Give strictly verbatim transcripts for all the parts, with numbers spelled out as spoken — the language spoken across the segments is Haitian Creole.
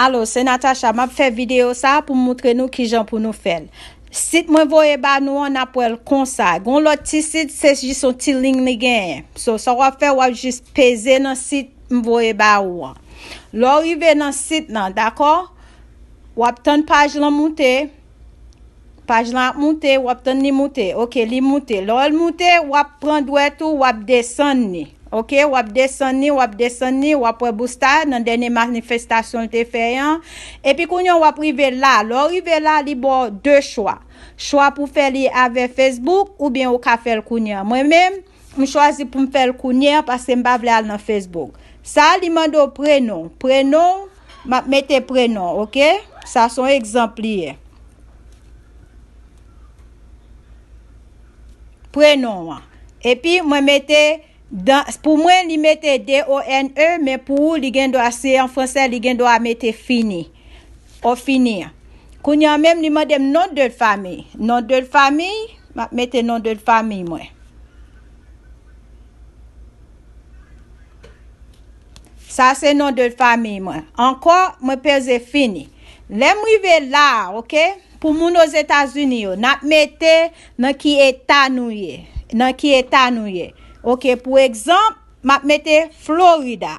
Alo, se Natacha. M ap fè videyo sa a pou m moutre nou kijan pou nou fè l. Sit mwen voye ba nou an, n ap wè l konsa. Gon lòt ti sit, se jis yon ti liy li genyen. So, sa w ap fè, w ap jis peze nan sit m voye ba ou an. Lè w rive nan sit lan, dakò? W ap tann paj lan moute. Paj lan ap moute, w ap tann li moute. Oke, li moute. Lè l moute, w ap pran dwèt ou, w ap desann li. Oke, w ap desann li, w ap desann li, w ap wè Busta nan dènye manifestasyon l te fè an. Epi kounye a, w ap rive la. Lè w rive la, li ba w de chwa. Chwa pou fè li avè Facebook oubyen ou ka fè l kounye a. Mwen menm, m chwazi pou m fè l kounye a paske m pa vle al nan Facebook. Sa, li mande w prenon. Prenon, m ap mete prenon, oke? Sa se yon egzanp li ye. Prenon an. Epi mwen mete dan, pou mwen, li mete D O N E, men pou ou, li gen dwa, si an fransè, li gen dwa mete fini. Ou fini an. Kounye a menm, li mande m non de fami. Non de fami, m ap mete non de fami mwen. Sa se non de fami mwen. Ankò, mwen peze fini. Lè m rive la, oke? Pou moun Ozetazini yo, n ap mete nan ki eta nou ye. Nan ki eta nou ye. Oke, pou egzanp, m ap mete Florida.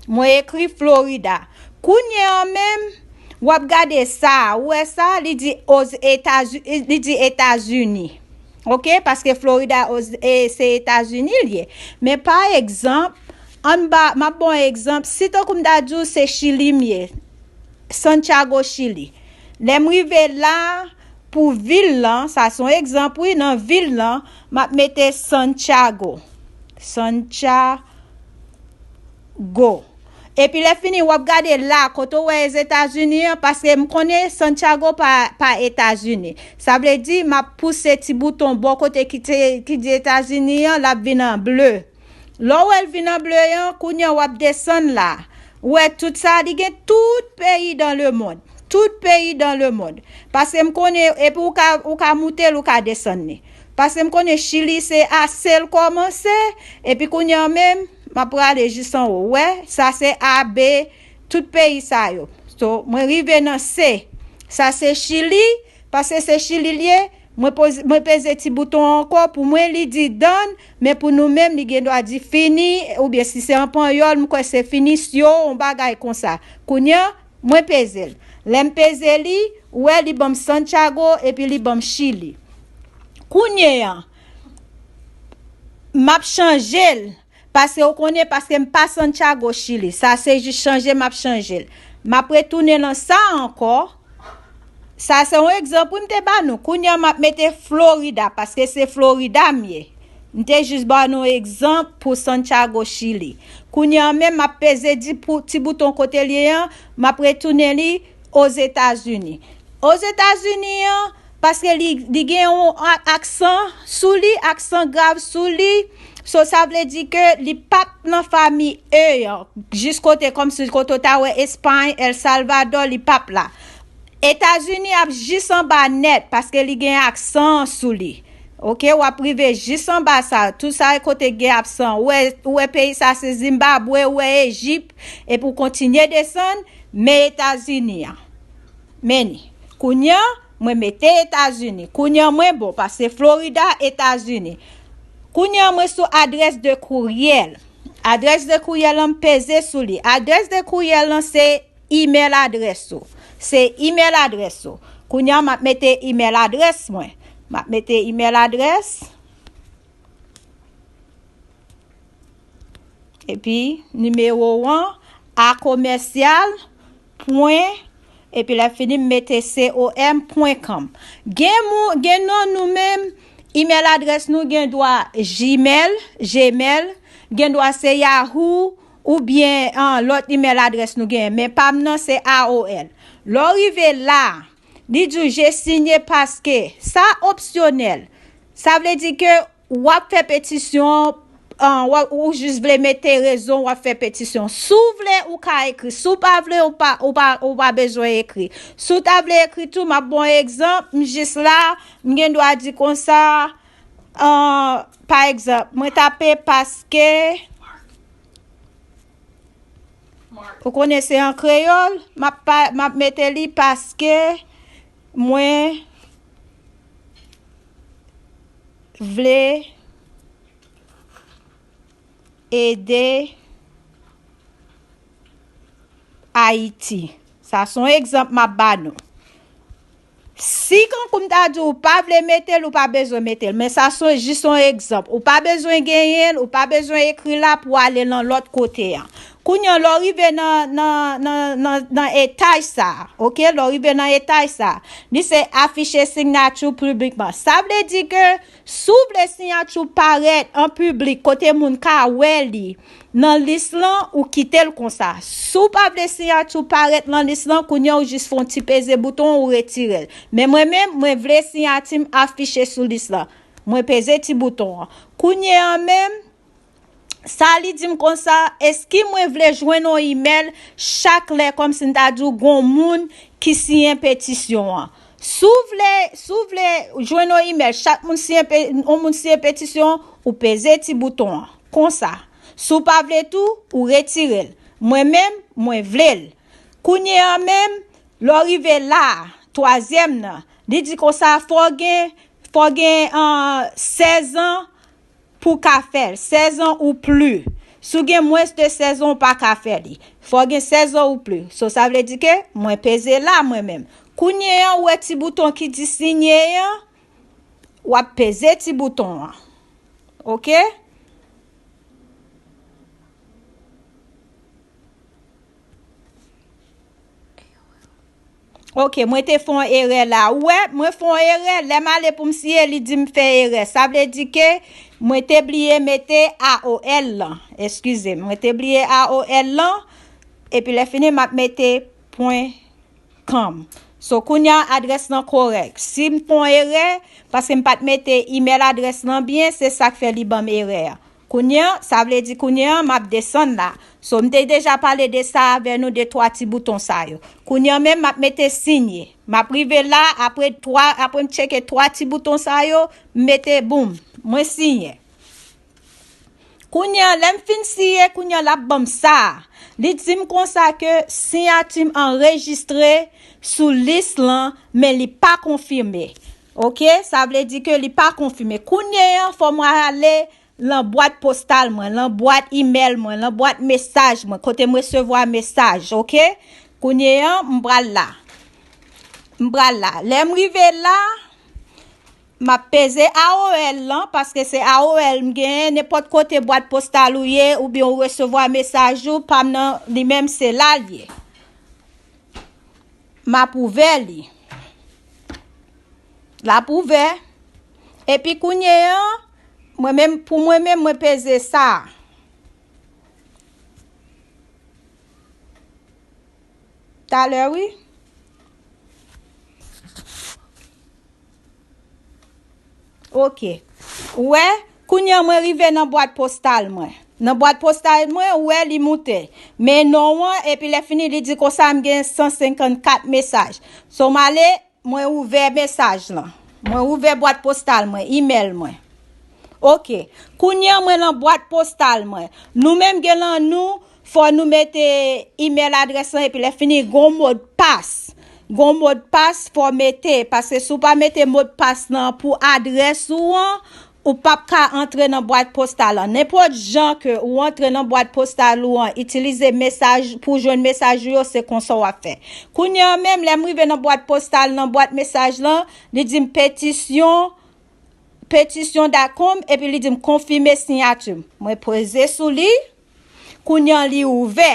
Mwen ekri Florida. Kounye a menm, w ap gade sa, ou wè sa, li di Ozetazini, li di Etazini. Oke, paske Florida, Oz-, e, se Etazini l ye. Men pa egzanp, ann ba, m ap ba w egzanp, si tankou m ta di w se Chili m ye, Santiago, Chili. Lè m rive la, pou vil lan, sa se yon egzanp, wi, nan vil lan, m ap mete Santiago. Santiago. Epi lè fini, w ap gade la, kote w wè Etazini an, paske m konnen Santiago pa, pa Etazini. Sa vle di, m ap pouse ti bouton bò kote ki te, ki di Etazini an, l ap vin an ble. Lè w wè l vin an ble an, kounye a w ap desann la. Ou wè tout sa, li gen tout peyi dans le monde. Tout peyi dans le monde. Paske m konnen, epi ou ka, ou ka moute l, ou ka desann li. Paske m konnen Chili se A C l kòmanse, epi kounye a menm, m ap prale jis anwo. Ou wè, sa se A B, tout peyi sa yo. So, mwen rive nan C. Sa se Chili, paske se Chili l ye, mwen poze, mwen peze ti bouton ankò, pou mwen li di done, men pou nou menm, li gen dwa di fini, oubyen si se an panyòl, m kwè se finisyon, yon bagay konsa. Kounye a, mwen peze l. Lè m peze li, ou wè li ban m Santiago, epi li ban m Chili. Kounye a, m ap chanje l, paske ou konnen, paske m pa Santiago, Chili. Sa se jis chanje m ap chanje l. M ap retounen nan sa ankò. Sa se yon egzanp wi m te ba nou. Kounye a m ap mete Florida, paske se Florida m ye. M te jis ba nou egzanp pou Santiago, Chili. Kounye a menm, m ap peze di pou, ti bouton kote l ye an, m ap retounen li Ozetazini. Ozetazini an, paske li, li gen yon a-, aksan sou li, aksan grav sou li. So, sa vle di ke li p ap nan fami E an, jis kote, kòmsi kote w ta wè Espay, El Salvador, li p ap la. Etazini ap jis anba nèt, paske li gen aksan an sou li. Oke, w ap rive jis anba sa. Tout sa e kote gen aksan. Ou wè, ou wè peyi sa se Zimbabwe, ou wè Ejip, epi w kontinye desann, men Etazini an. Men ni. Kounye a, mwen mete Etazini. Kounye a, mwen bon, paske Florida, Etazini. Kounye a, mwen sou adrès de kouryèl. Adrès de kouryèl lan, m peze sou li. Adrès de kouryèl lan, se imèl adrès ou. Se imèl adrès ou. Kounye a, m ap mete imèl adrès mwen. M ap mete imèl adrès. Epi, nimewo an, a komèsyal, pwen, epi lè fini, m mete C O M pwen com. Gen moun, gen non nou menm, imèl adrès nou gen dwa Gmail, Gmail, gen dwa se Yahoo, oubyen, an, lòt imèl adrès nou genyen, men pa m nan se A O L. Lè w rive la, li di w je signe parce que, sa opsyonèl. Sa vle di ke w ap fè petisyon, an, w ap, ou jis vle mete rezon w ap fè petisyon. Si w vle, ou ka ekri. Si w pa vle, ou pa, ou pa, ou pa bezwen ekri. Si w ta vle ekri tou, m ap ba w egzanp, m jis la, m gen dwa di konsa, an, pa egzanp, mwen tape paske, Ou konnen se an kreyòl, m ap pa, m ap mete li paske mwen vle ede Ayiti. Sa se yon egzanp m ap ba nou. Si kankou m ta di w pa vle mete l, ou pa bezwen mete l. Men sa se jis yon egzanp. Ou pa bezwen genyen l, ou pa bezwen ekri la pou ale nan lòt kote a. Kounye a, lè w rive nan, nan, nan, nan, nan etaj sa a, oke? Lè w rive nan etaj sa a, li se afiche sinyati w piblikman. Sa vle di ke si w vle sinyati w parèt an piblik kote moun ka wè li nan lis lan, ou kite l konsa. Si w pa vle sinyati w parèt nan lis lan, kounye a ou jis fè yon ti peze bouton, ou retire l. Men mwen menm, mwen vle sinyati m afiche sou lis lan. Mwen peze ti bouton an. Kounye a menm, sa li di m konsa, èske mwen vle jwenn yon imèl chak lè, kòmsi m ta di w gon moun ki siyen petisyon an? Si w vle, si w vle jwenn yon imèl chak moun siyen pe-, yon moun siyen petisyon, ou peze ti bouton an, konsa. Si w pa vle tou, ou retire l. Mwen menm, mwen vle l. Kounye a menm, lè w rive la, twazyèm nan, li di konsa, fò w gen, fò w gen, an, sèz an pou w ka fè l, sèz an ou pli. Si w gen mwens de sèz an, ou pa ka fè li. Fò w gen sèz an ou pli. So, sa vle di ke mwen peze la, mwen menm. Kounye a, ou wè ti bouton ki di sinye an, w ap peze ti bouton an. Oke? Oke, mwen te fè yon erè la. Ou wè, mwen fè yon erè. Lè m ale pou m siyen, li di m fè erè. Sa vle di ke mwen te bliye mete A O L lan. Eskize m, mwen te bliye A O L lan. Epi lè fini, m ap mete pwen com. So, kounye a, adrès lan korèk. Si m fè yon erè, paske m pa t mete imèl adrès lan byen, se sa k fè li ban m erè a. Kounye a, sa vle di kounye a, m ap desann la. So, m te deja pale de sa avè nou, de twa ti bouton sa yo. Kounye a menm, m ap mete sinye. M ap rive la, apre twa, apre m tcheke twa ti bouton sa yo, m mete boum, mwen siyen. Kounye a, lè m fin siyen, kounye a, l ap ban m sa a. Li di m konsa ke siyati m anrejistre sou lis lan, men li pa konfime. Oke? Sa vle di ke li pa konfime. Kounye a, fò m ale lan bwat postal mwen, lan bwat imèl mwen, lan bwat mesaj mwen, kote m resevwa mesaj, oke? Kounye a, m pral la. M pral la. Lè m rive la, m ap peze A O L lan, paske se A O L m genyen, nenpòt kote bwat postal ou ye, oubyen ou resevwa mesaj ou, pa m nan, li menm se la l ye. M ap ouvè li. L ap ouvè. Epi kounye a, mwen menm, pou mwen menm, mwen peze sa. Talè, wi. Oke. Ou wè, kounye a mwen rive nan bwat postal mwen. Nan bwat postal mwen, ou wè li moute. Men non an, epi lè fini, li di konsa m gen san senkannkat mesaj. So, m ale, mwen ouvè mesaj lan. Mwen ouvè bwat postal mwen, imèl mwen. Oke. Kounye a mwen lan bwat postal mwen. Nou menm gen lan nou, fò nou mete imèl adrès lan epi lè fini gon modpas. Gon modpas fò mete, paske si w pa mete modpas lan pou adrès ou an, ou p ap ka antre nan bwat postal lan. Nenpòt jan ke ou antre nan bwat postal ou an, itilize mesaj pou jwenn mesaj ou yo, se konsa w ap fè. Kounye a menm, lè m rive nan bwat postal, nan bwat mesaj lan, li di m petisyon, petisyon dot com, epi li di m konfime siyati m. Mwen peze sou li, kounye a li ouvè.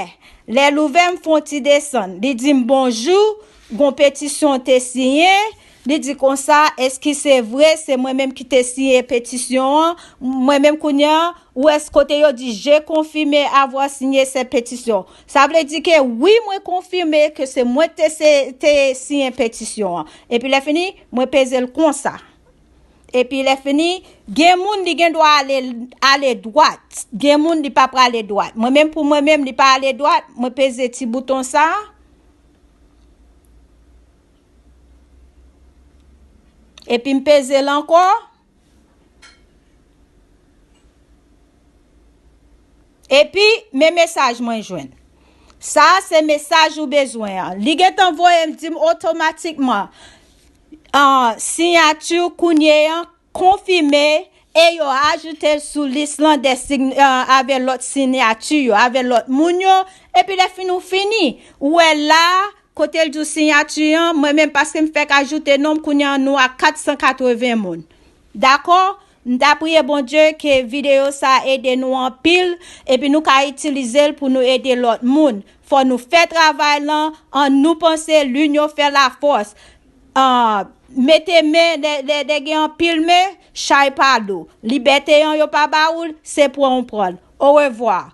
Lè l ouvè, m fè yon ti desann. Li di m bonjou, gon petisyon w te siyen. Li di konsa, èske se vre, se mwen menm ki te siyen petisyon an? Mwen menm kounye a, ou wè kote yo di je confirme avoir signé cette pétition. Sa vle di ke wi, mwen konfime ke se mwen te, se, te siyen petisyon an. Epi lè fini, mwen peze l konsa. Epi lè fini, gen moun li gen dwa ale, ale dwat. Gen moun li pa prale dwat. Mwen menm pou mwen menm, li pa ale dwat. Mwen peze ti bouton sa. Epi m peze l ankò. Epi, men mesaj mwen jwenn. Sa a se mesaj ou bezwen an. Li gentan voye m, di m otomatikman, ah, siyati kounye an konfime, e yo ajoute l sou lis lan de sign, ah, avè lòt siyati yo, avè lòt moun yo. Epi lè fin ou fini, ou wè la, kote l di w siyati an, mwen menm paske m fèk ajoute non m, kounye an nou a kat san katreven moun. Dakò? M ta priye Bondye ke videyo sa a ede nou anpil, epi nou ka itilize l pou nou ede lòt moun. Fò nou fè travay lan, an nou panse, linyon fè lafòs. Ah, mete men, lè, lè, lè gen anpil men, chay pa lou. Libète an yo pa ba ou l, se pran ou pran l. Orevwa.